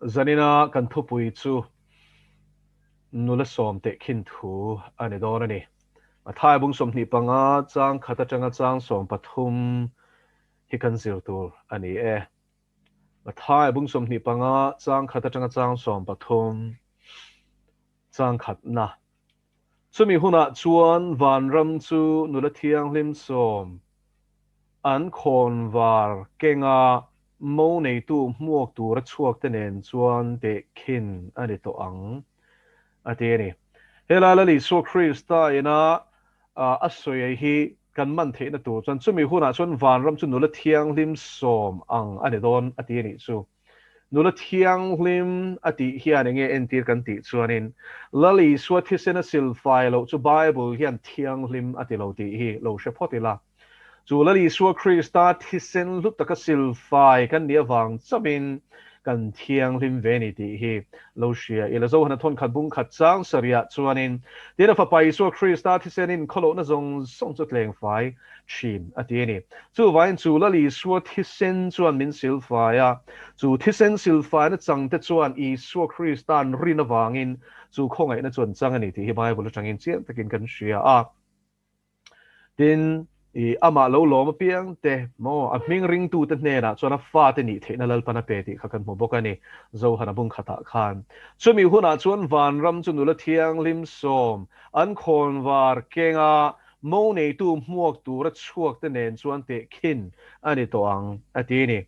Zanina kan thupui chu nula sawm tehkhin thu a ni dawn a ni. Matthai bung 25 chang khat atanga chang 13 hi kan zir tur a ni e. Matthai bung 25 chang khat atanga chang 13 chang khatna. Chumi hunah chuan vanram chu nula thianghlim sawm an khawnvar kenga mo neitu hmuak tura chhuak te nen chuan tehkhin a ni tawh ang, a ti a ni. Helai Lal Isua Krista ina a sawi hi kan man theihna tur chuan chumi hunah chuan vanram chu nula thianghlim sawm ang a ni dawn, a ti a nih chu. Nula thianghlim a tih hian enge entir kan tih chuanin Lal Isua thisen a silfai loh chu Bible hian thianghlim a ti lo tih hi lo hre phawt ila. Chu Lal Isua Krista thisen hlu taka silfai kan nih avang chauhin kan thianghlim ve ni tih hi lo hria ila. Zohana thawnkhat bung khat chang sarihah chuanin tin a Fapa Isua Krista thisenin khawlohna zawng zawng chu tlengfai thin a ti a ni. Chuvangin chu Lal Isua thisen chuan min silfai a, chu thisen silfaina changte chuan Isua Krista'n rin avangin chu khawngaihna chu an chang a ni tih hi Bible atangin chiang takin kan hria a. Tin, i amah lo lawm apiang te maw, a hming ringtute hnenah chuan a fate nih theihna Lalpan a pe tih kha kan hmu bawk a ni, Zohana bung khatah khan. Chumi hunah chuan vanram chu nula thianghlim sawm an khawnvar kenga Mo neitu hmuak tura chhuak te nen chuan tehkhin a ni tawh ang, a ti a ni.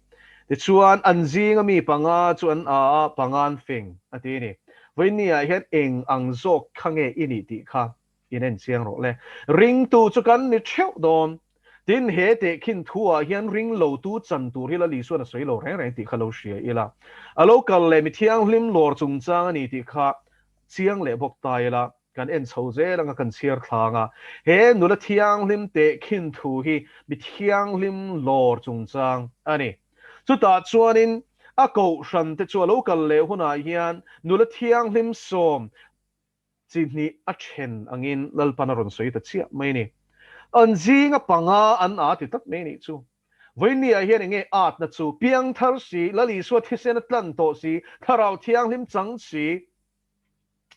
Tichuan, an zinga mi panga chu an a a, panga an fing, a ti a ni. Vawinia hian eng ang zawk kha nge i nih tih kha in en chiang rawh le. Ringtu chu kan ni theuh dawn. Tin, he tehkhin thuah hian ring lotu chan tur hi Lali chuan a sawi lo reng reng tih kha lo hria ila. A lo kal leh mi thianghlim lawr chungchang a ni tih kha chiang leh bawk ta ila. Kan en chho zel anga kan chhiar thlang a, he nula thianghlim tehkhin thu hi mi thianghlim lawr chungchang a ni. Chutah chuanin a kohhran te chu a lo kal leh hunah hian nula thianghlim sawm chi hnih a then angin Lalpan a rawn sawi ta chiah mai a ni. An zinga panga an a ti tlat mai a nih chu. Vawinia hian enge atna chu piangthar si, Lal Isua thisen a tlan tawh si, Thlarau Thianghlim chang si,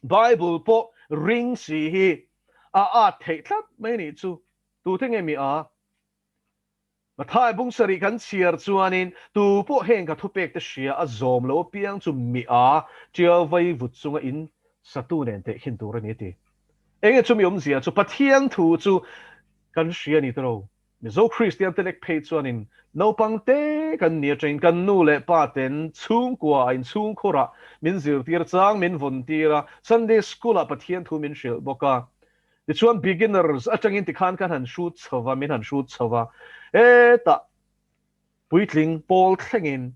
Bible pawh ring si hi a at theih tlat mai nih chu. Tute nge mi a? Matthai bung sarih kan chhiar chuanin tu pawh heng ka thupek te hria a zawm lo apiang chu mi a tial vai vut chunga in satu nen tehkhin tur a ni a ti. Enge chumi awmzia chu Pathian thu chu kan hria ni tawh. Mizo Kristian te lek phei chuanin naupang te kan ni atangin kan nu leh pa ten chhungkua a inchhungkhurah min zirtir chang min vawn tir a, Sunday School ah Pathian thu min hrilh bawk a. Tichuan beginners atangin tikhan kan han hrut chho va, min han hrut chho va, hetah puitling pawl thlengin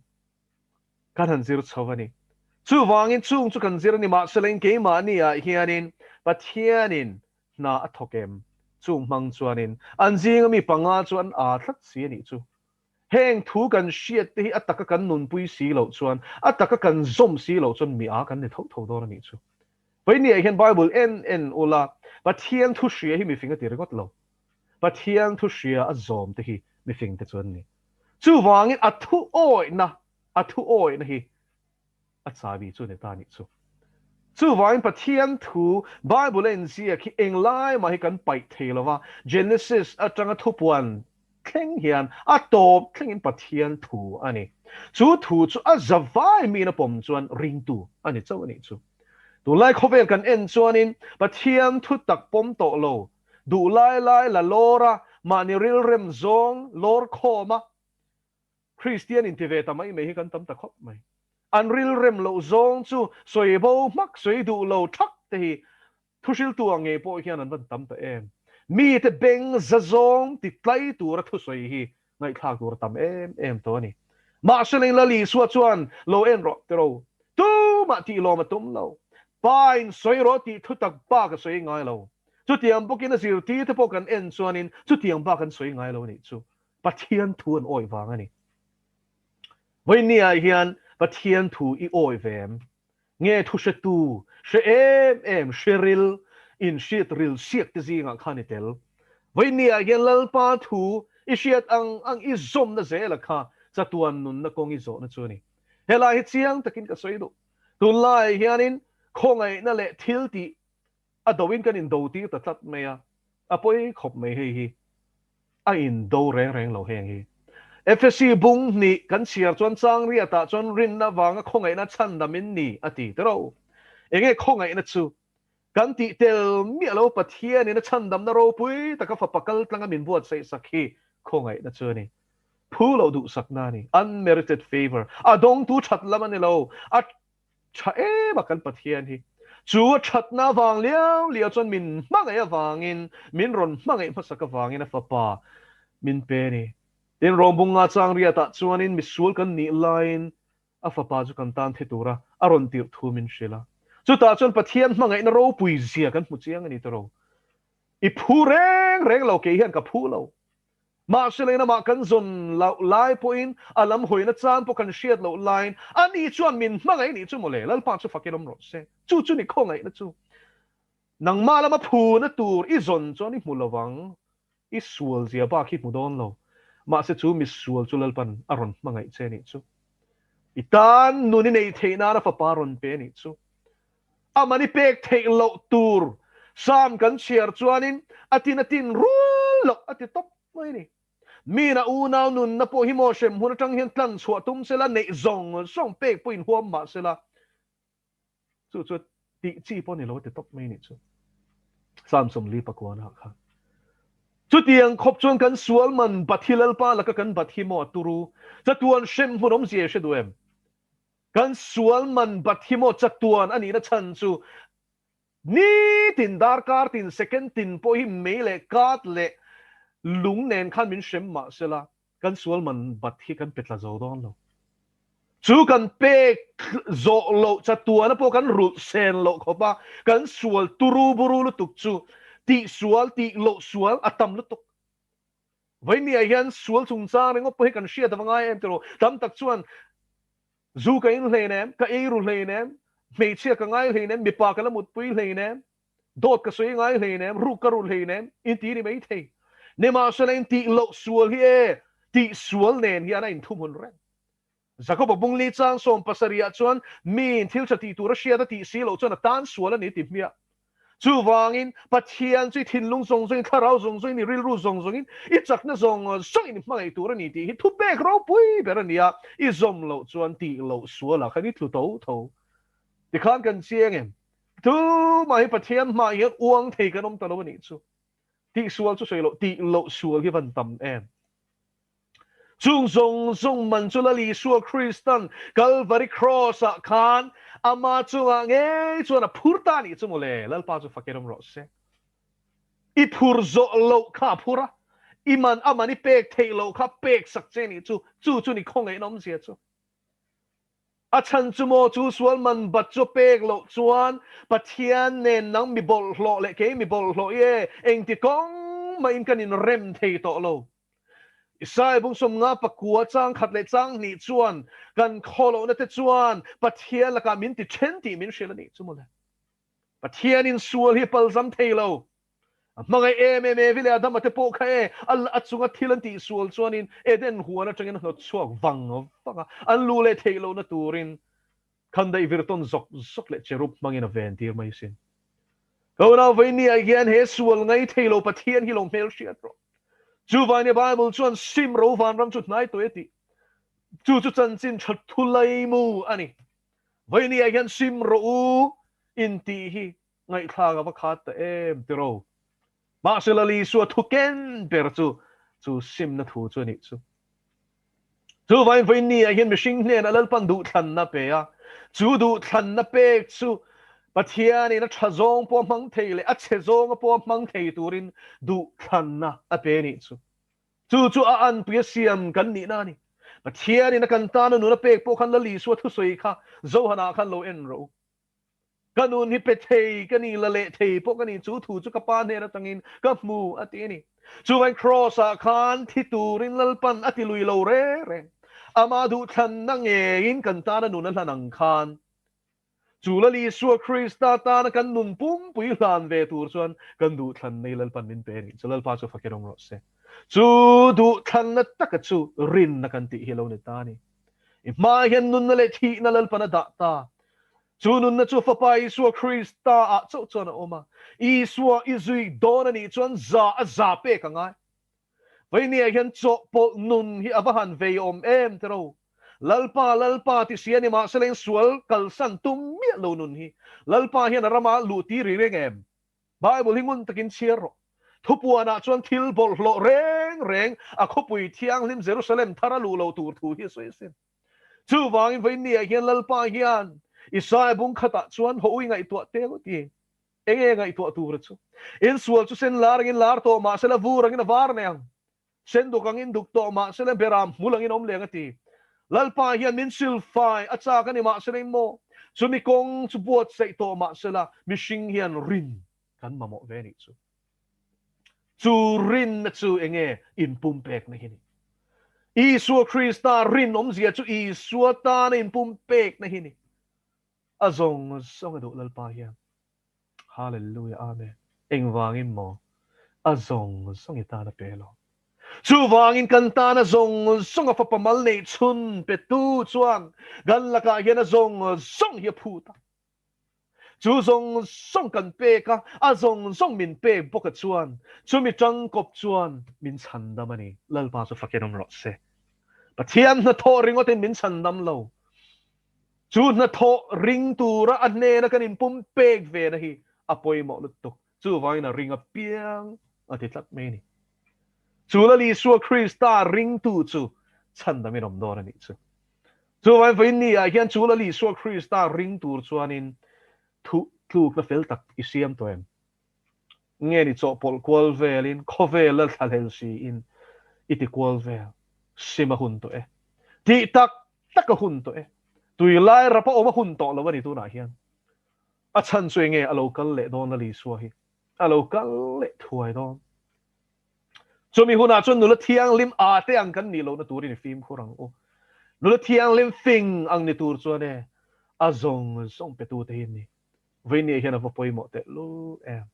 kan han zir chho a ni. Chuvangin chung chu kan zir a ni, mahselain keimahni ah hianin Pathianin Hna a thawk em? Chung hmang chuanin an zinga mi panga chu an aa tlat si a nih chu. Heng thu kan hriat te hi a taka kan nunpui si loh chuan, a taka kan zawm si loh chuan mi aa kan ni tho tho dawn a nih chu. Vawinia hian Bible en en ula, Pathian thu hria hi mifing a ti ringawt lo. Pathian thu hria a zawm te hi mifing te chu an ni. Chuvangin a thu awihna, a thu awihna hi A chabi chu ni ta nih chu. Chuvangin Pathian thu Bible a inziak hi englai mah hi kan paih thei lo va, Genesis atanga thupuan thleng hian a tawp thlengin Pathian thu a ni. Chu thu chu a zavai miin a pawm chuan ringtu a ni chauh a nih chu. Tunlai khawvel kan en chuanin Pathian thu tak pawm tawh lo, duh lai lai la lawr a, mahni rilrem zawng lawr khawm a, Kristian inti ve ta mai mai hi kan tam ta khawp mai. An rilrem loh zawng chu sawi bo hmak sawi duh lo thak te hi thuhriltu ang ngei pawh hian an van tam ta em. Mite beng za zawng ti tlai tura thusawi hi ngaihthlak tur a tam em em tawh a ni. Mahse leng Lal Isua chuan lo en rawh ti ro. Tumah tih lawm a tum lo. Pa in sawi rawh tih thutak bak a sawi ngai lo. Chutiang bawkin a zirtir te pawh kan en chuanin chutiang bak an sawi ngai lo a nih chu. Pathian thu an awih vang a ni. Vawinia hian Pathian thu i awih ve em? Nge thu hretu, hre em em, hre ril, in hriat ril siak te zingah khan i tel? Vawinia hian Lalpa thu i hriat ang ang i zawmna zela kha chatuan nunna kawng i zawhna chu a ni. Helai hi chiang takin ka sawi duh. Tunlaiah hianin khawngaihna leh thil tih a doin kan indo tir ta tlat mai a, a pawi khawp mai hei hi. A indo reng reng lo heng hi. Efesi bung hnih kan chhiar chuan chang riatah chuan rinna vanga khawngaihna chhandam in ni a ti tiro. Enge khawngaihna chu? Kan tih tel miah lo Pathianin a chhandamna ropui taka fapa kal tlanga min buatsaih sak hi khawngaihna chu a ni. Phu loh duhsakna a ni. Unmerited favour. A dawngtu that lam a ni lo. A tha em a kan Pathian hi. Chu a thatna avang liau liau chuan min hmangaih avangin, min rawn hmangaih hmasak avangin a fapa min pe a ni. Tin, Rawngbunga chang riatah chuanin misual kan nih laiin a fapa chu kan tan thi tura a rawn tirh thu min hrilh a. Chutah chuan Pathian hmangaihna ropui zia kan hmu chiang a ni tawh. I phu reng reng lo, kei hian ka phu lo. Mahse leh namah kan zawn loh lai pawhin a lam hawina chan pawh kan hriat loh laiin ani chuan min hmangaih nih chu mawle, Lalpa chu fakin awm rawh se. Chu chu ni khawngaihna chu. Nangmah lama phuna tur i zawn chuan i hmu lo vang, i sual zia bak hi hmu dawn lo. Mahse chu misual chu Lalpan a rawn hmangaih che nih chu. I tan nun i neih theih nana fapa rawn pe nih chu. A mani pek theih loh tur Psalm kan chhiar chuanin a tin a tin rual loh a ti tawp mai a ni. Mina unau nunna pawh hi maw hrem hun atang hian tlan chhuah tum sela neih zawng zawng pek pawhin huam mah sela chu chu tih chi pawh ni lo a ti tawp mai a nih chu. Psalm 44 ah khan. Chutiang khawp chuan kan sual man Bathi Lalpa laka kan Bathi maw a turu chatuan hrem hmun awmzia i hre duh em? Kan sual man bat hi maw chatuan a nihna chhan chu nitin darkar tin second tin pawh hi mei leh kat leh lung nen khan min hrem mah sela kan sual man bat hi kan pe tla zo dawn lo. Chu kan pek zawh loh chatuana pawh kan rulh sen loh khawp a kan sual turu buru lutuk chu tih sual tih loh sual a tam lutuk. Vawinia hian sual chungchang ringawt pawh hi kan hriat ava ngai em tiraw? Tam tak chuan zu ka in hlein em, ka ei ru hlein em, hmeichhia ka ngai hlein em, mipa ka la mutpui hlein em, dawt ka sawi ngai hlein em, ruk ka rulh hlein em, in ti ni mai thei. Nimahsela in tih loh sual hi e, tih sual nen hian a inthumhun reng. Jakoba bungli chang 70 ah chuan miin thil tha tih tur a hriat a tih si loh chuan a tan sual a ni ti hmiah. Chuvangin, Pathian chu i thinlung zawng zawngin, thlarau zawng zawngin, i rilru zawng zawngin, i chakna zawng zawngin i hmangaih tur a ni tih hi thupek ropui ber a ni a, i zawm loh chuan tih loh sualah khan i tlu tho tho. Tikhan kan chiang em? Tumah hi Pathian hmaah hian uang thei kan awm ta lo a nih chu. Tih sual chu sawi loh, tih loh sual hi van tam em? Chung zawng zawng man chu Lal Isua Kristan Kalvari Cross ah khan ama chungah ngei chuan a phur ta nih chu mawle, Lalpa chu fakin awm rawh se. I phur zawh loh kha a phur a, i man a man i pek theih loh kha pek sak che nih chu, chu chu ni khawngaihna awmzia chu. A chhan chu maw chu sual man bat chu pek loh chuan Pathian nen nang mi bawlhhlawh leh kei mi bawlhhlawh i e, engti kawng mahin kan inrem thei tawh lo. Isaiah bung 59 chang khat leh chang hnih chuan kan khawlohna te chuan Pathian lakah min ti then tih min hrilh a nih chu mawle. Pathianin sual hi palzam thei lo. A hmangaih em em Evi leh Adama te pawh kha e, a chunga thil an tihsual chuanin Eden huan atangin a hnawt chhuak vang vang a, an lu leh theih lohna turin khandaih vir tawn zawk zawk leh cherub hmangin a ven tir mai sin. Ka unau vawinia hian he sual ngai thei lo Pathian hi lo hmel hriat rawh. Chuvainia Bible chuan sim ro vanram chu hnai tawh e tih. Chu chu chanchin tha thu laimu a ni. Vawinia hian sim rawh u intih hi ngaihthlak a va khat ta em tiro. Mahse Lal Isua thu ken ber chu chu simna thu chu a nih chu. Chuvain vawiin ah hian mihring hnenah Lalpan duhthlanna pe a, chu duhthlanna pek chu Pathianin a tha zawng pawh a hmang thei leh a chhe zawnga pawh a hmang thei turin duhthlanna a pe a nih chu. Chu chu a anpui a siam kan nihna a ni. Pathianin a kan tana nun a pek pawh khan Lal Isua thusawi kha Johana khan lo en rawh u. Ka nun hi pe thei ka ni, la leh thei pawh ka ni, chu thu chu ka pa hnen atangin ka hmu a ti a ni. Chuvain Kraws ah khan thi turin Lalpan a ti lui lo reng reng. Amah duhthlanna ngeiin kan tana nun a hlan ang khan, chu Lal Isua Krista tana kan nun pumpui hlan ve tur chuan kan duhthlanna hi Lalpan min pe a ni. Chu Lalpa chu fakin awm rawh se. Chu duhthlanna taka chu rinna kan tih hi a lo ni ta a ni. I hmaah hian nunna leh thihna Lalpan a dah ta. Chu nunna chu Fapa Isua Krista ah chauh chuan a awm a. Isua i zui dawn a nih chuan za a za pek a ngai. Vawinia hian chawhpawlh nun hi a va han vei awm em tiro. Lalpa, Lalpa ti si a ni mahse leng sual kalsan tum miah lo nun hi Lalpa hian a ramah luh tir i reng em? Bible hi ngun takin chhiar rawh. Thupuanah chuan thil bawlhhlawh reng reng a khawpui thianghlim Jerusalem thar a luh lo tur thu hi a sawi asin. Chuvangin vawiinniah hian Lalpa hian Isaia bung khatah chuan haw ui ngaihtuah tel a ti. Enge ngaihtuah tur a chu? Insual chu sen lar angin lar tawh mahse la vur angin a var nei ang. Sen duk angin duk tawh mahse la beram hmul angin awm leng a ti. Lalpa hian min silfai a chak a ni mahse la in maw? Chumi kawng chu buatsaih tawh mahse la mihring hian rin kan mamawh ve nih chu. Chu rinna chu enge inpumpekna hi ni. Isua Krista rin awmzia chu Isua tana inpumpekna hi ni. A zawng zawng a duh Lalpa hian. Hallelujah Amen. Engvangin maw? A zawng zawng i tan a pe lo. Chuvangin kan tan a zawng zawng a fapa mal neih chhun petu chuan kan lakah hian a zawng zawng hi a phut a. Chu zawng zawng kan pek a, a zawng zawng min pek bawk a chuan chumi tangkawp chuan min chhandam a ni. Lalpa chu fakin awm rawh se. Pathian hnathawh ringawtin min chhandam lo. Chu hnathawh ring tura a hnena kan inpum pek ve na hi a pawimawh lutuk. Chuvangin a ring apiang a ti tlat mai a ni. Chu Lal Isua Krista ringtu chu chhandamin awm dawn a nih chu. Chuvangin vawiin ni ah hian chu Lal Isua Krista ring tur chuanin thuh tlukna fel tak i siam tawh em? Nge ni chawhpawlh kual velin khawvel la thlahlel siin i ti kual vel sim a hun tawh e. Tih tak tak a hun tawh e. Tui lai rap a awm a hun tawh lo a ni tunah hian. A chhan chu enge a lo kal leh dawn Lal Isua hi a lo kal leh thuai dawn. Chumi hunah chuan nula thianghlim a te ang kan nih lohna turin i fimkhur ang u. Nula thianghlim fing ang ni tur chuan e a zawng zawng petute hi an ni. Vawinia hian a va pawimawh tehlul em.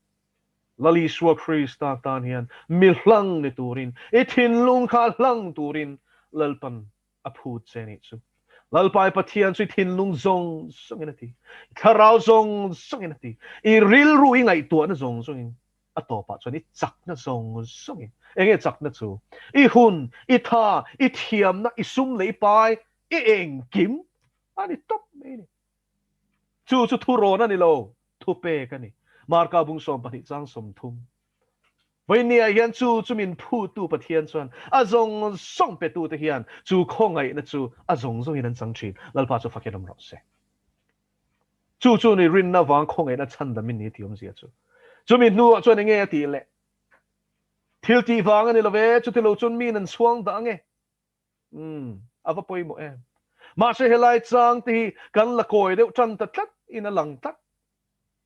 Lal Isua Krista tan hian mi hlang ni turin, i thinlung kha hlang turin Lalpan a phut che nih chu. Lalpa i Pathian chu i thinlung zawng zawngin a ti, i thlarau zawng zawngin a ti, i rilru i ngaihtuahna zawng zawngin, a tawpah chuan i chakna zawng zawngin. Enge chakna chu? I hun, i tha, i thiamna, i sum leh i pai, i engkim a ni tawp mai a ni. Chu chu thurawn a ni lo, thupek a ni. Marka bung 12 chang 30. Vawinia hian chu chu min phutu Pathian chuan a zawng zawng petute hian chu khawngaihna chu a zawng zawngin an chang thin. Lalpa chu fakin awm rawh se. Chu chu ni rinna vang khawngaihna chhandamin ni ti awmzia chu. Chumi hnuah chuan enge a tih leh? Thil tih vang a ni lo ve, chutilo chuan miin an chhuang dah ange. Umm, a va pawimawh em. Mahse helai chang te hi kan la kawi deuh tan ta tlat in a lang tlat.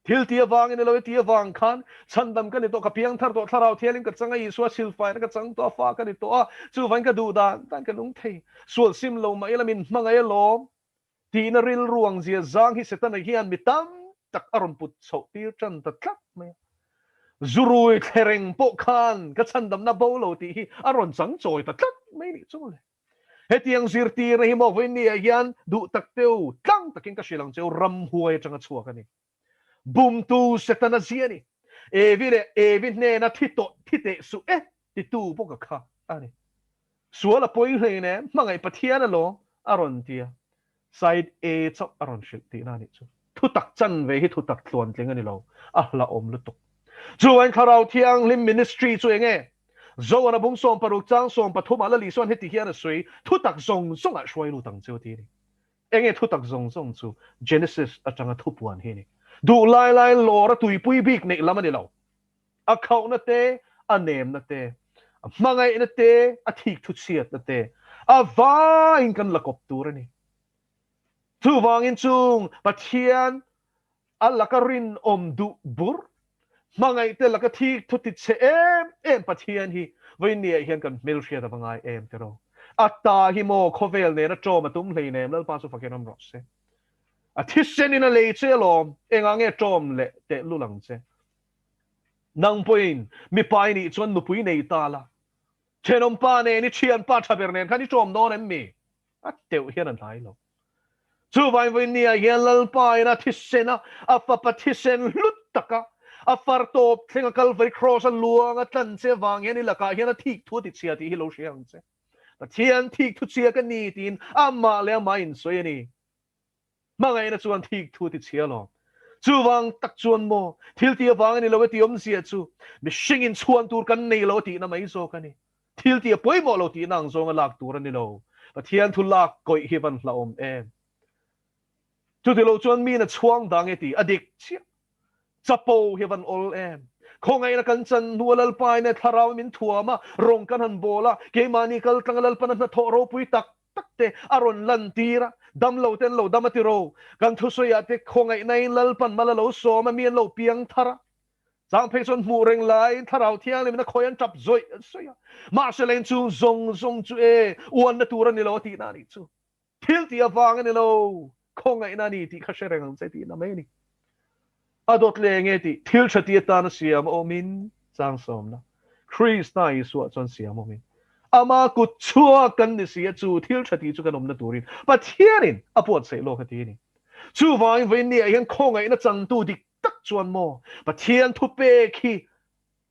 Thil ti avangin ilo i ti avang khan chhandam ka ni tawh, ka piang thar tawh, thlarau thialim ka chang a, Isua silfaina ka chang tawh a, fa ka ni tawh a, chuvangin ka duh dan dan ka nung thei. Sual sim lo mah ila min hmangaih alawm tihna rilru ang zia zang hi Setana hian mi tam tak a rawn put chhoh tir tan ta tlat mai a. Zurui thlereng pawh khan ka chhandamna bo lo tih hi a rawn chang chawi ta tlat mai nih chu mawle. Hetiang zirtirna hi maw vawiinniah hian duh tak teu tlang takin ka hrilh ang cheu ramhuai atanga chhuak a ni. Bumtu Setana zia a ni. Evi leh Evi hnena thi tawh thi teh suh e titu bawk a kha a ni. Sual a pawi hlein em, hmangaih Pathian alawm a rawn ti a. Side A chauh a rawn hrilh tihna a nih chu. Thutak chanve hi thutak tluantling a ni lo, a hlauhawm lutuk. Chuvain Thlarau Thianghlim Ministry chu eng nge? Zoana bung 60 chang 13 ah Lali chuan heti hian a sawi, Thutak zawng zawngah hruai lut ang che u ti a ni. Eng nge thutak zawng zawng chu? Genesis atanga thupuan hi a ni. Duh lai lai lawr a tuipui bik neih lam a ni lo. A khauhna te, a nemna te, a hmangaihna te, a thik thuchhiatna te, a vaiin kan la kawp tur a ni. Chuvangin chung Pathian a laka rinawm duh bur, hmangaihte laka thik thu ti chhe em em Pathian hi vawiinniah hian kan hmelhriat a va ngai em tiraw? A ta hi maw khawvel nena ṭawm a tum hleinem Lalpa chu fakin awm rawh se. A thisenin a lei che alawm, engah nge ṭawm leh tehlul ang che? Nang pawhin mipa i nih chuan nupui nei ta la, thenawmpa nen i thianpa tha ber nen khan i ṭawm dawn em mi? A teuh hian a hnai lo. Chuvangin vawinia hian Lalpa in a thisen a, a fapa thisen hlut taka a far tawp thleng a Kalvari Kraws a luang a tlan che vang hian i lakah hian a thik thu a ti chhia tih hi lo hria ang che. Pathian thik thu chhia ka ni tiin amah leh amah insawi a ni. Hmangaihna chuan thik thu a ti chhia alawm. Chuvang tak chuan maw, thil tih avang a ni lo e tih awmzia chu mihring inchhuan tur kan nei lo a tihna mai zawk a ni. Thil tih a pawimawh lo tihna ang zawnga lak tur a ni lo. Pathian thu lak kawih hi van hlauhawm em? Chuti lo chuan miin a chhuang dang e tih a dik chiah. Chapo hi van awl em? Khawngaihna kan chan hnu a Lalpain e thlarau min thuam a, rawng kan han bawl a, keimahni kal tlanga Lalpan a hnathawh ropui tak tak te a rawn lan tir a, dam lo te an lo dam a ti ro. Kan thusawiah te khawngaihnain Lalpan mal a lo sawm a, mi an lo piang thar a. Chang phei chuan hmuh reng laiin Thlarau Thianghlimin a khawi an tap zawih an sawi a, mahse leng chung zawng zawng chu e, uanna tur a ni lo a tihna a nih chu. Thil tih avang a ni lo, khawngaihna a ni tih kha hre reng ang che tihna mai a ni. A dawt leh enge tih thil tha ti atana siam awmin chang sawmna Krista Isua chuan siam awmin ama kut chhuak kan ni si a, chu thil tha ti chu kan awmna turin Pathianin a buatsaih lawk a ti a ni. Chuvangin vawiinniah hian khawngaihna changtu dik tak chuan maw Pathian thupek hi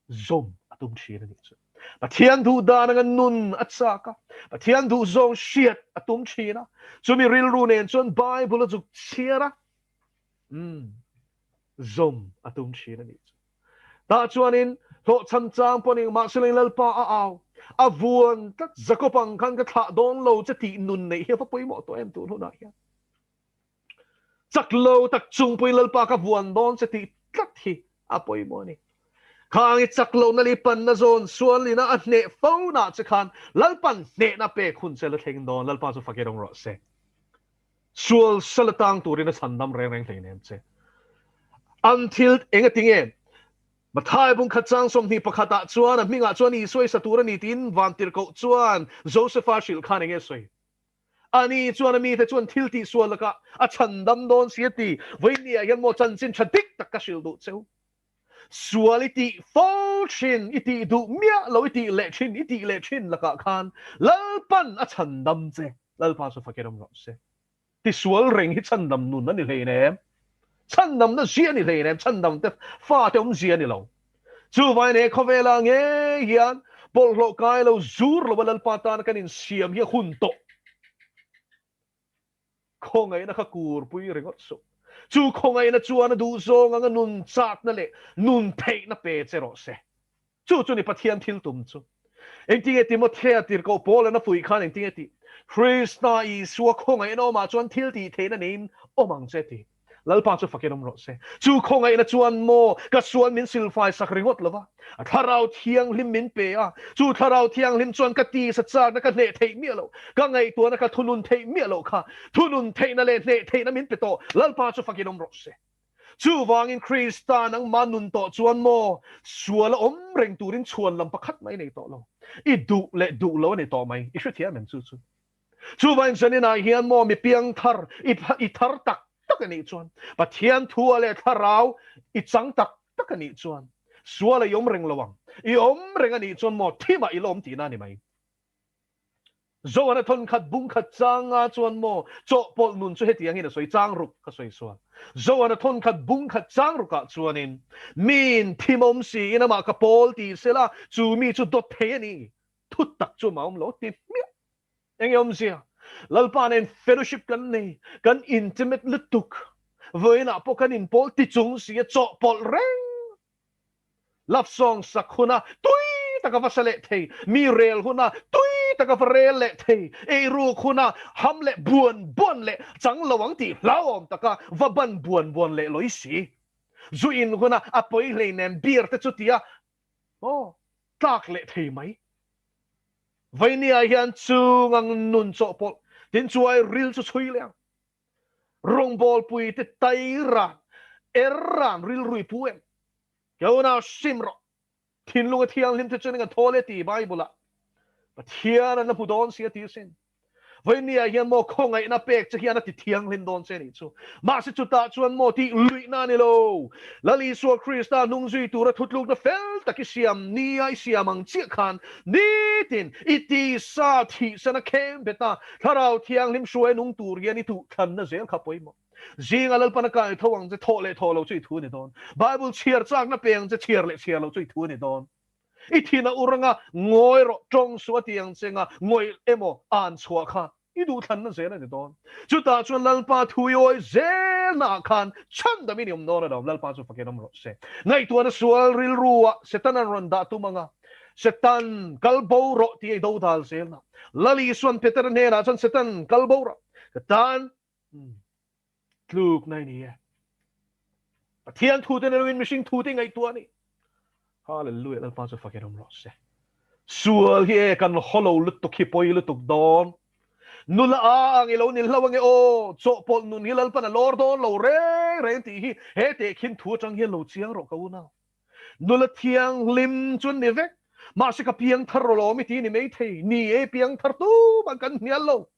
zawm a tum thin a nih chu. Pathian duh dan anga nun a chak a, Pathian duh zawng hriat a tum thin a, chumi rilru nen chuan Bible a zuk chhiar a, umm, zawm a tum thin a nih chu. Tah chuanin hlawhchham chang pawh ning mahse Lalpa a au, a vuan tlat Jakob ang khan ka thlah dawn lo che tih nun neih hi a va pawimawh tawh em tun hunah hian. Chak lo tak chung pawhin Lalpa ka vuan dawn che tih tlat hi a pawimawh a ni. Khang i chak lohna leh i panna zawn sualina a hneh fo nah che khan Lalpan hnehna pek hun che la thleng dawn. Lalpa chu fak i rawng rawh se. Sual sal a tang turin a chhandam reng reng hleinem che. An thil engati nge? Mathai bung khat chang 21 ah chuan a hmingah chuan Isua i sa tur a ni tiin Vantirhkoh chuan Josefa hrilh khan enge sawi? Ani chuan a mite chuan thil tihsual lakah a chhandam dawn si a ti. Vawinia hian maw chanchin tha dik tak ka hrilh duh cheu. Sual i tih fo thin, i tih duh miah lo, i tih leh thin, i tih leh thin lakah khan Lalpan a chhandam che. Lalpa chu fakin awm rawh se. Tisual reng hi chhandam nun a ni hleinem. Chhandamna zia a ni hleinem, chhandam te fate awmzia a ni lo. Chuvangin he khawvelah ngei hian bawlhhlawh kai lo zur lo a Lalpa tana kan insiam hi a hun tawh. Khawngaihna kha kurpui ringawt suh. Chu khawngaihna chuan a duhzawng anga nun chakna leh nun theihna pe che rawh se. Chu chu ni Pathian thil tum chu. Engtinge Timothea tirhkoh Paul-a'n a fuih khan engtinge tih? Krista Isua khawngaihna awmah chuan thil tih theihna neiin awm ang che ti. Lalpa chu fakin awm rawh se. Chu khawngaihna chuan maw ka sual min silfai sak ringawt lo va, a Thlarau Thianghlim min pe a. Chu Thlarau Thianghlim chuan ka tisa chakna ka hneh theih miah loh, ka ngaihtuahna ka thunun theih miah loh kha thunun theihna leh hneh theihna min pe tawh. Lalpa chu fakin awm rawh se. Chuvangin Krista nangmah nun tawh chuan maw sual a awm reng turin chhuan lam pakhat mai nei tawh lo. I duh leh duh lo a ni tawh mai. I hrethiam em chu chu? Chuvangin zaninah hian maw mi piang thar, i i thar tak tak a nih chuan, Pathian thua leh thlarau i chang tak tak a nih chuan, sual a i awm reng lo ang. I awm reng a nih chuan maw thimah i la awm tihna a ni mai. Zohana thawn khat bung khat changa chuan maw chawhpawlh nun chu hetiangin a sawi chang ruk ka sawi sual. Zohana thawn khat bung khat chang rukah chuanin miin thimawm siin amah ka pawl ti sela chu mi chu dawt thei a ni. Thu tak chu mah awm lo ti hmiah. Enge awmzia? Lalpa nen fellowship kan nei, kan intimate lutuk. Vawiinah pawh kan inpawl ti chung si a chawhpawlh reng. Love song sak huna tui taka va sa leh thei, mi rel huna tui taka va rel leh thei, eiruk huna ham leh buan buan leh chang lo ang tih hlauhawm taka va ban buan buan leh lawi si. Zu in huna a pawi hleinem beer te chu tia aw tlak leh thei mai. Vainia hian chung ang nun chawhpawlh tin chuai ril chu chhui leh ang. Rawngbawlpui te tai ran, er ran rilrui pu em? Keuna sim rawh. Thinlunga thianghlim te chuan eng a thawl e ti Bible ah Pathian an la hmu dawn si a ti asin. Vawinia hian maw khawngaihna pek che hian a ti thianghlim dawn che nih chu. Mahse chutah chuan maw tih luihna a ni lo. Lal Isua Krista hnung zui tura thutlukna fel tak i siam nia i siam ang chiah khan nitin i tisa thihsana khem bet a, Thlarau Thianghlim hruai nung tur hian i tuhthlanna zel kha pawimawh. Zinga Lalpan a kai tho ang che, thawh leh thawh lo chu i thu a ni dawn. Bible chhiar chakna pe ang che, chhiar leh chhiar lo chu i thu a ni dawn. I thin a ur anga ngawi rawh, tawng suh a ti ang che nga ngawih emaw an chhuah kha i duhthlanna zel a ni dawn. Chutah chuan Lalpa thu i awi zelnaah khan chhandam i ni awm dawn a lo, Lalpa chu fakin awm rawh se. Ngaihtuahna sual rilruah Setanan rawn dah tum anga Setan kal bo rawh tih a i dodal zelna. Lal Isuan Petera hnenah chuan Setan kal bo rawh, ka tan Tlukna i ni e. Pathian thute ni loin mihring thute i ngaihtuah a ni. Hallelujah, Lalpa chu fakin awm rawh se. Sual hi e kan hawlo lutuk hi pawi lutuk dawn. Nula a ang i lo ni hlo ange aw, chawhpawlh nun hi Lalpan a lawr dawn lo reng reng tih hi he tehkhin thu atang hian lo chiang rawh ka unau. Nula thianghlim chu an ni vek, mahse ka piangthar rawh lawm i ti ni maithei, ni e piangthar tumah kan hnial lo.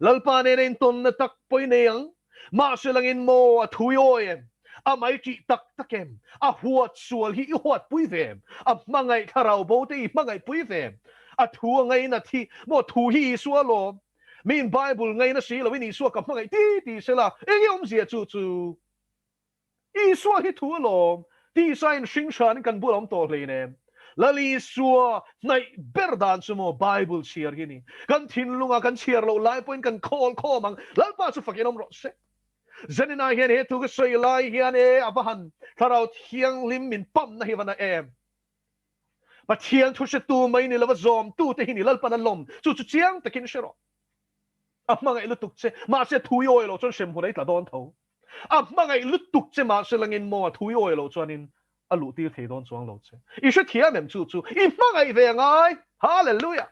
Lalpa nena intawnna tak pawh i nei ang. Mahse langin maw a thu i awi em? A mai ṭih tak tak em? A huat sual hi i huatpui ve em? A hmangaih thlarau bo te i hmangaihpui ve em? A thu a ngainat hi maw thu hi Isua alawm. Miin Bible ngaina si loin Isua ka hmangaih ti ti sela, eng i awmzia chu chu? Isua hi thu alawm, tisa in hring hranin kan bul a awm tawh hleinem. Lal Isua hnaih ber dan chu maw Bible chhiar hi ni. Kan thinlunga kan chhiar loh lai pawhin kan khawl khawm ang. Lalpa chu fakin awm rawh se. Zaninah hian he thu ka sawi lai hian e a va han Thlarau Thianghlim min pamna hi va na em. Pathian thu hretu mai ni lova zawmtute hi ni Lalpan a lawm. Chu chu chiang takin hre rawh. A hmangaih lutuk che, mahse thu i awi loh chuan hremhmun a i tla dawn tho. A hmangaih lutuk che mahse langin maw a thu i awi loh chuanin a luh tir thei dawn chuang lo che. I hrethiam em chu chu i hmangaih ve angai. Hallelujah!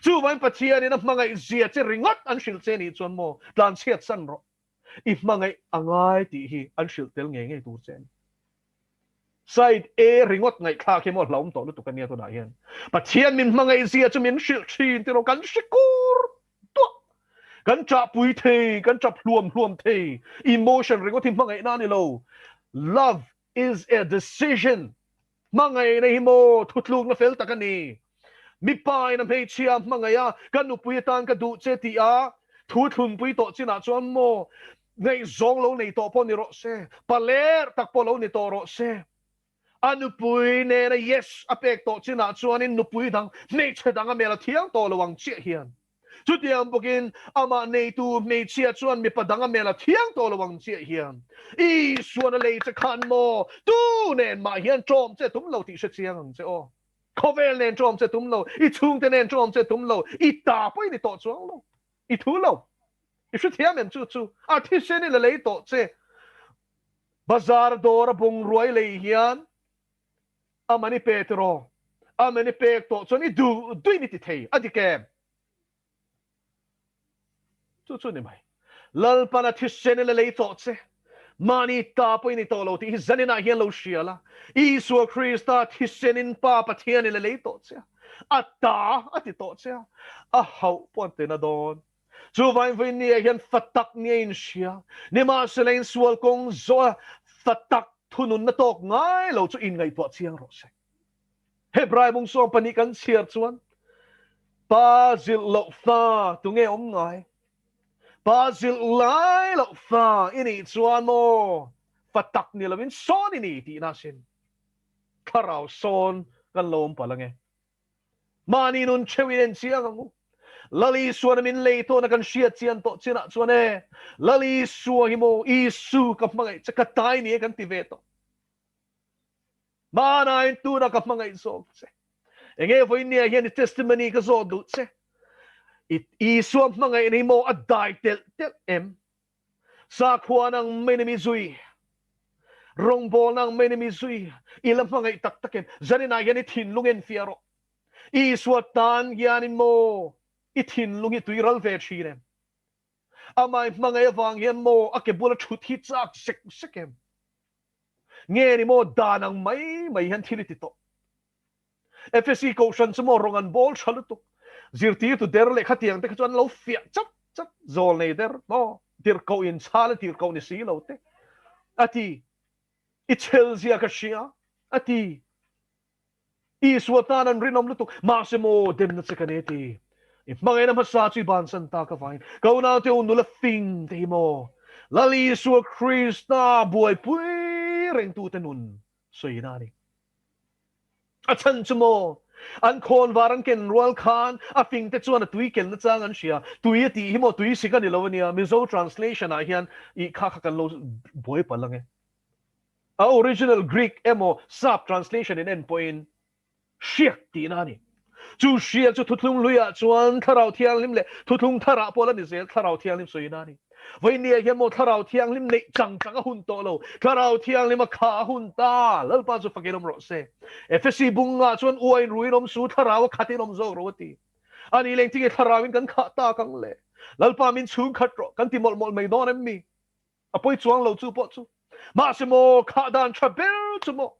Chuvain Pathianin a hmangaih zia che ringawt an hrilh che nih chuan maw tlanchhiat san rawh. I hmangaih angai tih hi an hrilh tel ngei ngei tur che a ni. Side A ringawt ngaihthlak hi maw hlauhawm tawh lutuk a nia tunah hian. Pathian min hmangaih zia chu min hrilh thin tiraw kan hre kur duah. Kan ṭahpui thei, kan ṭap hluam hluam thei. Emotion ringawt hi hmangaihna a ni lo. Love is a decision. Hmangaihna hi maw thutlukna fel tak a ni. Mipa in a hmeichhia a hmangaih a, ka nupui atan ka duh che tih a thu thlunpui tawh chinah chuan maw ngaihzawng lo nei tawh pawh ni rawh se, paler tak pawh lo ni tawh rawh se. A nupui nena yes a pek tawh chinah chuanin nupui dang hmeichhe dang a mel a thiang tawh lo ang chiah hian. Chutiang bawkin amah neitu hmeichhia chuan mipa dang a mel a thiang tawh lo ang chiah hian Isuan a lei che khan maw tu nen mah hian ṭawm che tum lo tih hre chiang ang che aw. Khawvel nen ṭawm che tum lo, i chhungte nen ṭawm che tum lo, i ta pawh i ni tawh chuang lo, i thu lo. I hrethiam em chu chu a thisen i la lei tawh che. Bazar dawr a bungrua i lei hian a man i pe tiraw? A man i pek tawh chuan i duh duhin i ti thei a dik em? Chu chu ni mai. Lalpan a thisen i la lei tawh che. Mahni ta pawh i ni tawh lo tih hi zaninah hian lo hria la. Isua Krista thisenin Pa Pathian i la lei tawh che a. A ta a ti tawh che a. A hauh pawh an ti na dawn. Chuvain vawiin ni ah hian fa tak ni a inhria. Nimahsela insual kawng zawh a fa tak thununna tawk ngai lo chu inngaihtuah chiang rawh se. Hebrai bung sawm pahnih kan chhiar chuan pa zilh loh fa tunge awm ngai? Pa zilh lai loh fa i nih chuan maw fa tak ni loin sawn i ni tihna sin. Thlarau sawn kan lo awm palh ange. Mahni nun theuh in en chiang ang u. Lal Isuana min lei tawhna kan hriat chian tawh chinah chuan e, Lal Isua hi maw Isu ka hmangaih che ka tai ni e kan ti ve tawh. Hmanain tuna ka hmangaih zawk che. Enge vawinia hian i testimony ka zawh duh che. I Isua hmangaihna hi maw a dai telh telh em? Sakhua nang mai ni mi zui. Rawngbawl nang mai ni mi zui. I la hmangaih tak tak em? Zaninah hian i thinlung en fiah rawh. Isua tan hianin maw i thinlung hi tui ral ve thin em? Amah i hmangaih avang hian maw a ke bula thut hi chak sek sek em? Nge ni maw dan ang mai mai hian thil i ti tawh. Efesi kohhran chu maw rawng an bawl tha lutuk. Zirtirtu der leh khatiang te kha chu an lo fiah chat chat zawl nei der maw? Tirhkoh in chhal a tirhkoh ni si lo te a ti. I chhel zia ka hria a ti. Isua tan an rinawm lutuk, mahse maw demna che ka nei ti. I hmangaihna hmasa chu i bansan ta ka vain. Ka unaute u nula fing te hi maw Lal Isua Krista buaipui rengtute nun sawina a ni. A chhan chu maw an khawnvar an ken rual khan a fing te chuan a tui kenna chang an hria. Tui a tih hi maw tui sik a ni lo a nia. Mizo translation ah hian i kha kha kan lo buai palh ang e. A original Greek emaw Sap translation in en pawhin hriak tihna a ni. Chu hriak chu Thuthlung Hluiah chuan Thlarau Thianghlim leh Thuthlung Tharah pawh la ni zel Thlarau Thianghlim sawina a ni. Vawinia hian maw Thlarau Thianghlim neih chang chang a hun tawh lo, Thlarau Thianghlim a kha a hun ta, Lalpa chu fakin awm rawh se. Efesi bungah chuan uain ruin awm su, Thlarau a khatin awm zawk rawh a ti. A nih leng tinge Thlarauin kan khah tak ang le? Lalpa min chhung khat rawh, kan ti mawlh mawlh mai dawn em mi? A pawi chuang lo chu pawh chu. Mahse maw khah dan tha ber chu maw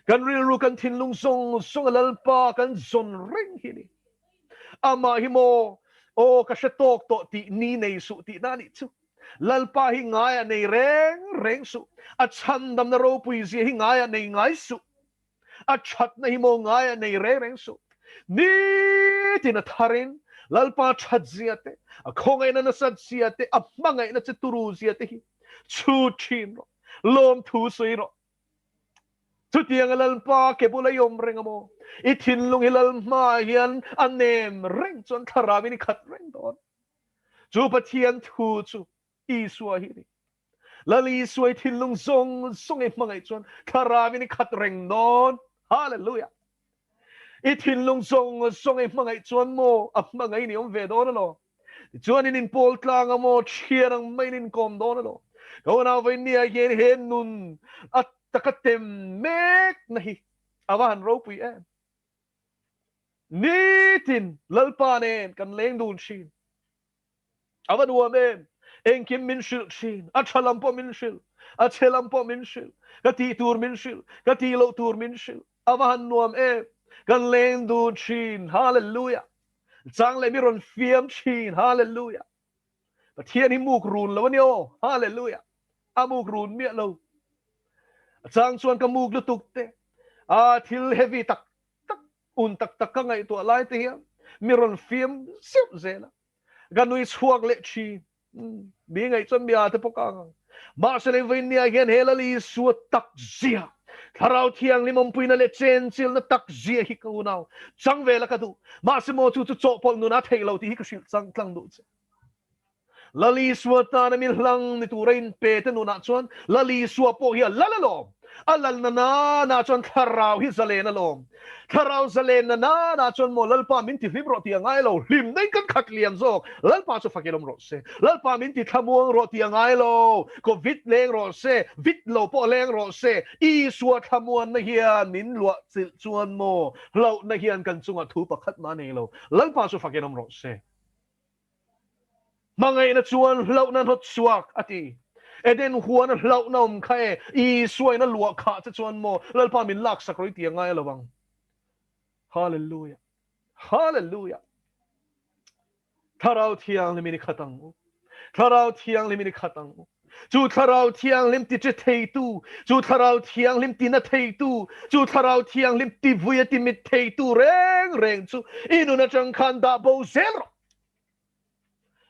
kan rilru kan thinlung zawng zawng a Lalpa kan zawn reng hi ni. Amah hi maw aw ka hre tawk tawh tih ni nei suh tih na nih chu. Lalpa hi ngai a nei reng reng suh. A chhandamna ropui zia hi ngai a nei ngai suh. A thatna hi maw ngai a nei reng reng suh. Nitin a tharin Lalpa that zia te, a khawngaihna nasat zia te, a hmangaihna che turu zia te hi chhut thin rawh, lawmthu sawi rawh. Chutianga Lalpa ke bula i awm reng a maw? I thinlung hi Lal hmaah hian a nem reng chuan thlarauin i khat reng dawn. Chu Pathian thu chu Isua hi a ni. Lal Isua i thinlung zawng zawng i hmangaih chuan thlarauin i khat reng dawn. Hallelujah! I thinlung zawng zawng i hmangaih chuan maw a hmangaih ni awm ve dawn alaw? Tichuan in inpawl tlang a maw thian ang maiin inkawm dawn alaw? Ka unau vawinia hian he nun a taka tem mek na hi a va han ropui em! Nitin Lalpa nen kan leng dun thin. A va nuam em! Engkim min hrilh thin. A tha lam pawh min hrilh, a chhe lam pawh min hrilh, ka tih tur min hrilh, ka tih loh tur min hrilh. A va han nuam em! Kan leng dun thin. Hallelujah! Chang leh mi rawn fiam thin. Hallelujah! Pathian hi muk run lo a ni aw. Hallelujah! A muk run miah lo. A chang chuan ka muk lutuk te, a thil heavy tak tak, un tak tak ka ngaihtuah lai te hian mi rawn fiam zeuh zel a. Ka nui chhuak leh thin. Mi ngaih chuan mi ate pawh ka ang ang. Mahse lei vawinia hian he Lal Isua tak zia, Thlarau Thianghlim awmpuina leh chenchilna tak zia hi ka unau chang ve la ka duh. Mahse maw chu chu chawhpawlh nuna theih lo tih hi ka hrilh chang tlang duh che. Lal Isua tana mi hlang ni tura inpe te nunah chuan Lal Isua pawh hi a lal alawm. A lalna nana chuan Thlarau hi zalen alawm. Thlarau zalenna nana chuan maw Lalpa min ti hlim rawh tih a ngai lo, hlim daih kan khat liam zawk. Lalpa chu fak ilawm rawh se. Lalpa min ti thlamuang rawh tih a ngai lo, kaw vit leng rawh se, vit lo pawh leng rawh se. Isua thlamuanna hian min luah chilh chuan maw hlauhna hian kan chungah thu pakhat mah a nei lo. Lalpa chu fak ilawm rawh se. Hmangaihna chuan hlauhna hnawt chhuak, a ti. Eden huana hlauhna awm kha e, Isuain a luah khah che chuan maw Lalpa min laksak rawh i ti a ngai lo ang. Hallelujah! Hallelujah! Thlarau Thianghlimin i khat ang u. Thlarau Thianghlimin i khat ang u. Chu Thlarau Thianghlim ti che theitu, chu Thlarau Thianghlim ti na theitu, chu Thlarau Thianghlim ti vui a ti mit theitu reng reng chu i nun atang khan dah bo zel rawh.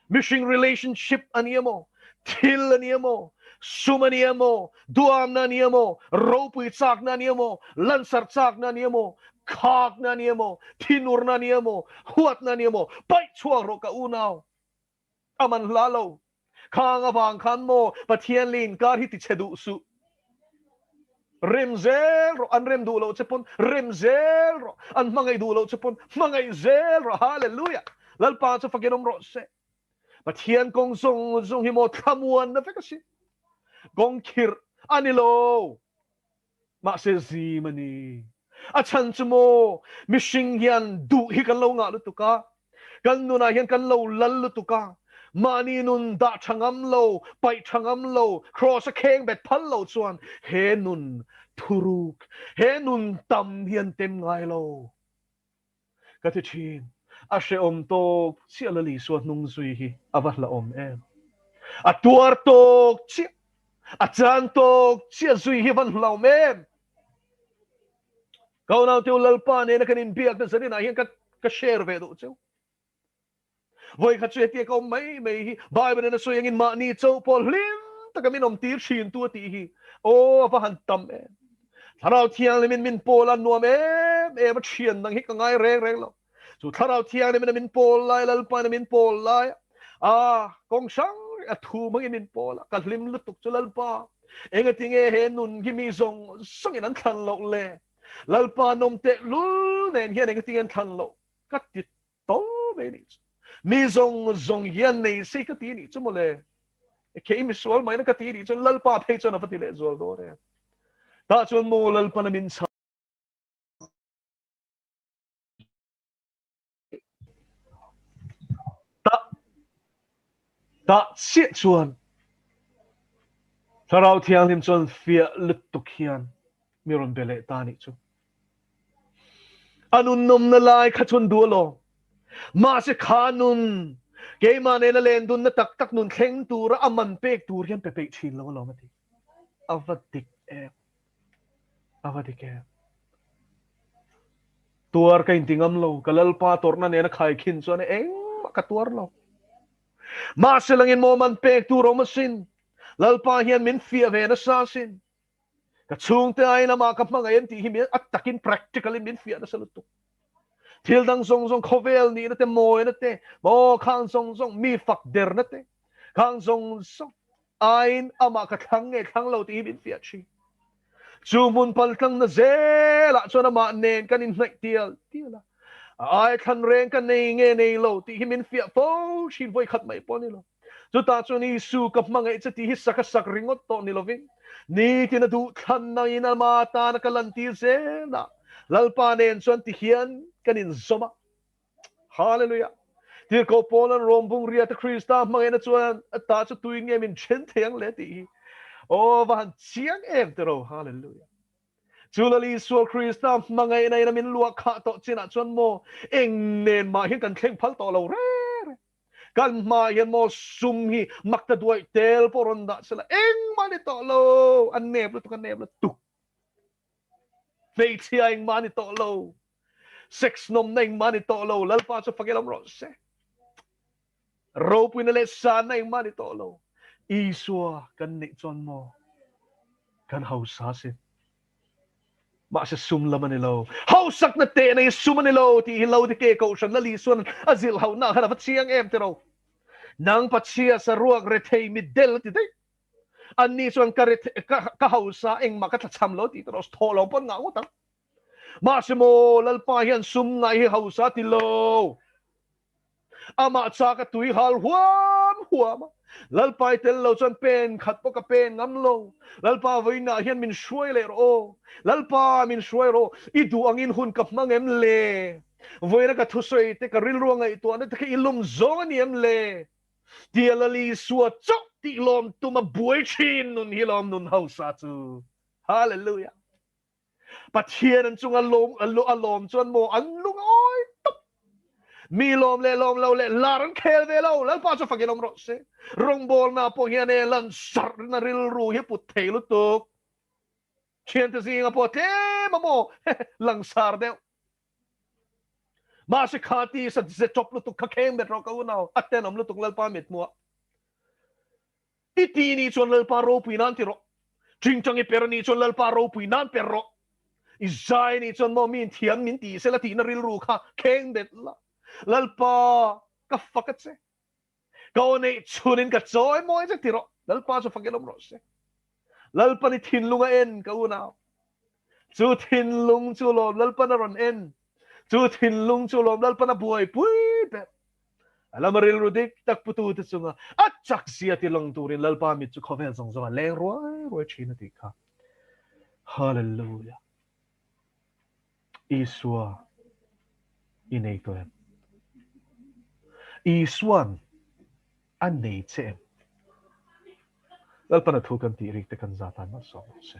Mihring relationship a ni emaw, thil a ni emaw, sum a ni emaw, duamna a ni emaw, ropui chakna a ni emaw, lansar chakna a ni emaw, khakna a ni emaw, thinurna a ni emaw, huatna a ni emaw, paih chhuak rawh ka unau. A man hla lo. Khang avang khan maw Pathian leh inkar hi tichhe duh suh. Rem zel rawh, an rem duh loh che pawn rem zel rawh, an hmangaih duh loh che pawn hmangaih zel rawh. Hallelujah! Lalpa chu fakin awm rawh se. Pathian kawng zawng zawng hi maw thlamuanna vek a si. Kawng khirh a ni lo. Mahse zim a ni. A chhan chu maw mihring hian duh hi kan lo ngah lutuk a, kan nunah hian kan lo lal lutuk a, mahni nun dah tha ngam lo, paih tha ngam lo, kraws a kheng bet phal lo chuan he nun thuruk, he nun tam hi an tem ngai lo. Ka ti thin. A hrehawm tawk chiah Lal Isua hnung zui hi a va hlauhawm em. A tuar tawk chiah, a chan tawk chiah zui hi a van hlauhawm em. Ka unaute u Lalpa nena kan inbiakna zaninah hian ka ka share ve duh cheu. Vawi khat chu hetia ka awm mai mai hi Bible in a sawi angin mahni chauh pawh hlim taka min awm tir thin tu a tih hi aw a va han tam em. Thlarau Thianghlimin min pawl a nuam em em a thian dang hi ka ngai reng reng lo. Chu Thlarau Thianghlimin a min pawl lai Lalpain a min pawl lai a kawng hrang a thu hmangin min pawl a ka hlim lutuk chu Lalpa engatinge he nun hi mi zawng zawngin an thlan loh le Lalpa nawm teh lul nen hian engatinge an thlan loh ka ti Tawng mai nih chu. Mi zawng zawng hian nei se ka ti nih chu mawle. Kei misual mai na ka ti nih chuan Lalpa phei chuan a va ti leh zual dawn em. Tah chuan maw Lalpan a min chhan. Tah tah chiah chuan Thlarau Thianghlim chuan fiah lutuk hian mi rawn be leh ta nih chu. A nun nawmna lai kha chuan duh alawm. Mahse kha nun, keimah nena len dunna tak tak nun thleng tura a man pek tur hian pe peih thin lo alawm a ti. A va dik em. A va dik em. Tuar ka inti ngam lo, ka Lalpa tawrhna nena khaikhin chuan engmah ka tuar lo. Mahse langin maw man pek tur awm asin. Lalpa hian min fiah ve nasa asin. Ka chhungte aiin amah ka hmangaih em tih hi min a takin practical in min fiah nasa lutuk. Thil dang zawng zawng khawvel nihna te mawina te maw khang zawng zawng mi fak derna te khang zawng zawng aiin amah ka thlang nge thlang lo tih hi min fiah thin. Chu hmun paltlangna zelah chuan amah nen kan inhnaih tial tial a. A ai thlan reng ka nei nge nei lo tih hi min fiah fo thin vawi khat mai pawh a ni lo. Chutah chuan Isu ka hmangaih che tih hi sak a sak ringawt tawh ni lovin, nitin a duh thlanna in ama tana ka lantir zel a, Lalpa nen chuan ti hian kan inzawm a. Hallelujah! Tirhkoh Paula'n Rom bung riata Krista hmangaihna chuan a tah chu tuin nge min then thei ang le tih hi aw va han chiang em tiraw. Hallelujah! Chu Lal Isua Krista hmangaihna in a min luah khah tawh chinah chuan maw eng nen mah hian kan thleng phal tawh lo reng reng. Kan hmaah hian maw sum hi mak ta duaih tel pawh rawn dah sela engmah ni tawh lo, a nep lutuk a nep lutuk. Hmeichhia engmah ni tawh lo, sex nawmna engmah ni tawh lo, Lalpa chu fak ilawm rawh se. Ropuina leh sanna engmah ni tawh lo. Isua kan neih chuan maw kan hausa sin. Mahse sum lam a ni lo. Hausakna tehna hi sum a ni lo tih hi Laodikea Kohhran Lal Isuan a zilh hauhna khan a va chiang em tiraw? Nang Pachhia saruak rethei mitdel a ti daih. Anni chuan ka ka ka hausa engmah ka tlachham lo tih tiraw thawh lo pawn ngah ngawt ang. Mahse maw Lalpa hian sum ngaih hi hausa a ti lo. Amah chak a tui hal huam huam a, Lalpa i tel lo chuan pen khat pawh ka pen ngam lo. Lalpa vawiinah hian min hruai leh rawh aw. Lalpa min hruai rawh, i duh angin hun ka hmang em le? Vawiina ka thusawi te, ka rilru a ngaihtuahna te kha i lum zawng a ni em le? Tia Lalisua chauh tih lawm tum a buai thin nun hi lawm nun hausa chu. Hallelujah! Pathian an chunga lawm a lawm chuan maw an lungawi tawp. Mi lawm leh lawm lo leh lar an khel ve lo. Lalpa chu fakin awm rawh se. Rawngbawlna pawh hian e lan sarhna rilru hi put thei lutuk. Thiante zinga pawh tlem a maw langsar deuh. Mahse kha ti sa ze chawp lutuk kha kheng bet rawh ka unau. A tenawm lutuk Lalpa mithmuah. I ti ni chuan Lalpa ropui nan ti rawh. Ṭingṭang i per ni chuan Lalpa ropui nan per rawh. I zai ni chuan maw min thiam min ti sela tihna rilru kha kheng bet la. Lalpa ka fak a che. Ka aw neih chhunin ka chawi mawi che ti rawh. Lalpa chu fak in awm rawh se. Lalpan i thinlung a en ka unau. Chu thinlung chu lawm Lalpan a rawn en. Chu thinlung chu lawm Lalpan a buaipui ber. A lama rilru dik tak putute chunga a chak zia ti lang turin Lalpa mit chu khawvel zawng zawng a leng ruai ruai thin a tih kha. Hallelujah. Isua i nei tawh em? Isuan a nei che em? Lalpan a thu kan tih rik te kan za tan malsawm rawh se.